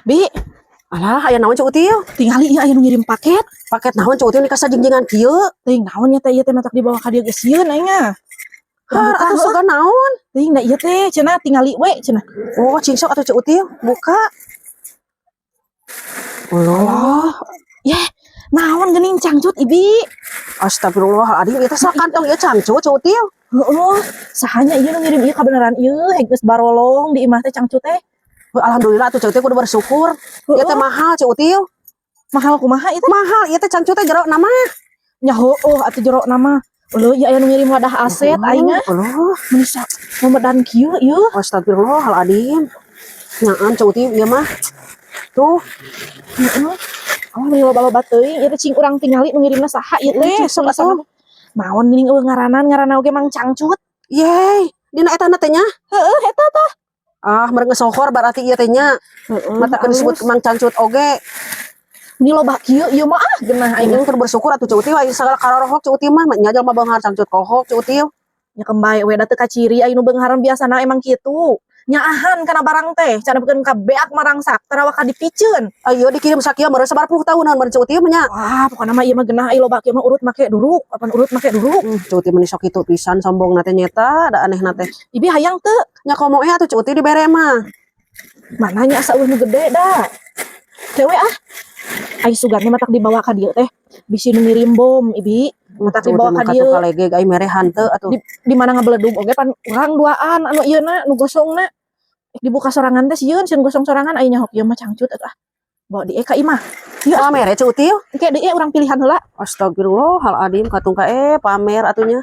Bi, Alah, aya naon, Ceu Util? Tingali ieu aya nu ngirim paket. Paket naon, Ceu Util, nih sajingjingan kieu? Teuing naon nya teh ieu teh, matak dibawa ka dieu geus sieun aing ah. Har Buka atuh heuh. Sugan naon? Teuing da ieu teh cenah, tingali we cenah. Oh, cing sok atuh, Ceu Util, buka. Allah, Yeh, naon geuning cangcut, Ibi? Astagfirullahaladzim, ieu teh sakantong ieu cangcut, Ceu Util. Heeh, saha nya ieu nu ngirim ieu, kabeneran ieu heg geus barolong di imah teh cangcut teh. Heuh, alhamdulillah atuh, Ceu Util kudu bersyukur. Ieu teh mahal, Ceu Util. Mahal kumaha ieu teh? Mahal, ieu teh cangcut teh jero nama. Nya heueuh atuh jero nama. Eueuh, ieu aya nu ngirim wadah aset aing ah. Allah, Meuni samedan kieu ieu. Astagfirullahaladzim. Nyaan, Ceu Util, ieu mah. Tuh, Heeh. Alah, meuni loba-loba teuing ieu teh, cing urang tingali nu ngirimna saha ieu teh. Cing sok atuh. Naon geuning euweuh ngaranan, ngaranna oge Mang Cangcut. Yeay, dina eta na teh nya. Heeh, eta tah. Ah, meureun geus sohor berarti ieu teh nya. Heeh. Mata disebut Mang Cangcut oge. Ini loba kieu ieu mah ah, geunah aing. Aing kudu bersyukur atuh, Ceu Util, aya sagala karorohok Ceu Util mah, nya jalma beunghar cangcut kohok, Ceu Util. Nya kembali we da teu kaciri aya nu beungharan, biasana emang kitu. Nyaahan kana barang teh, can pikeun ka beak marangsak, tara waka dipiceun. Ayo dikirim sakieu meureun sabaraha puluh tahunan meureun, Ceu Util mah nya. Wah, pokona mah ieu mah geunah, aya loba kieu mah urut make duruk, apan urut make duruk. Ceu Util meni sok kitu pisan sombong na teh nyeta, da aneh na teh. Ibi hayang teu? Nya komo atuh, Ceu Util, dibere mah. Mana nya asa euweuh nu gede da. Kewe ah. Ai sugan matak dibawa ka dieu teh. Bisi nu ngirim bom, Ibi. Matak Ceu Util dibawa mah ka dieu. katuh kalegeg ai mere hanteu atuh. Di mana ngabeledug oge pan urang duaan anu ieu na nu gosongna. Dibuka sorangan teh sieun, sieun gosong sorangan aya nyaho ieu mah cangcut atuh ah. Bawa die ka imah. Ieu Ah, mere, Ceu Util. Engke deui urang pilihan heula. Astagfirullahaladzim, katung ka pamer atuh nya.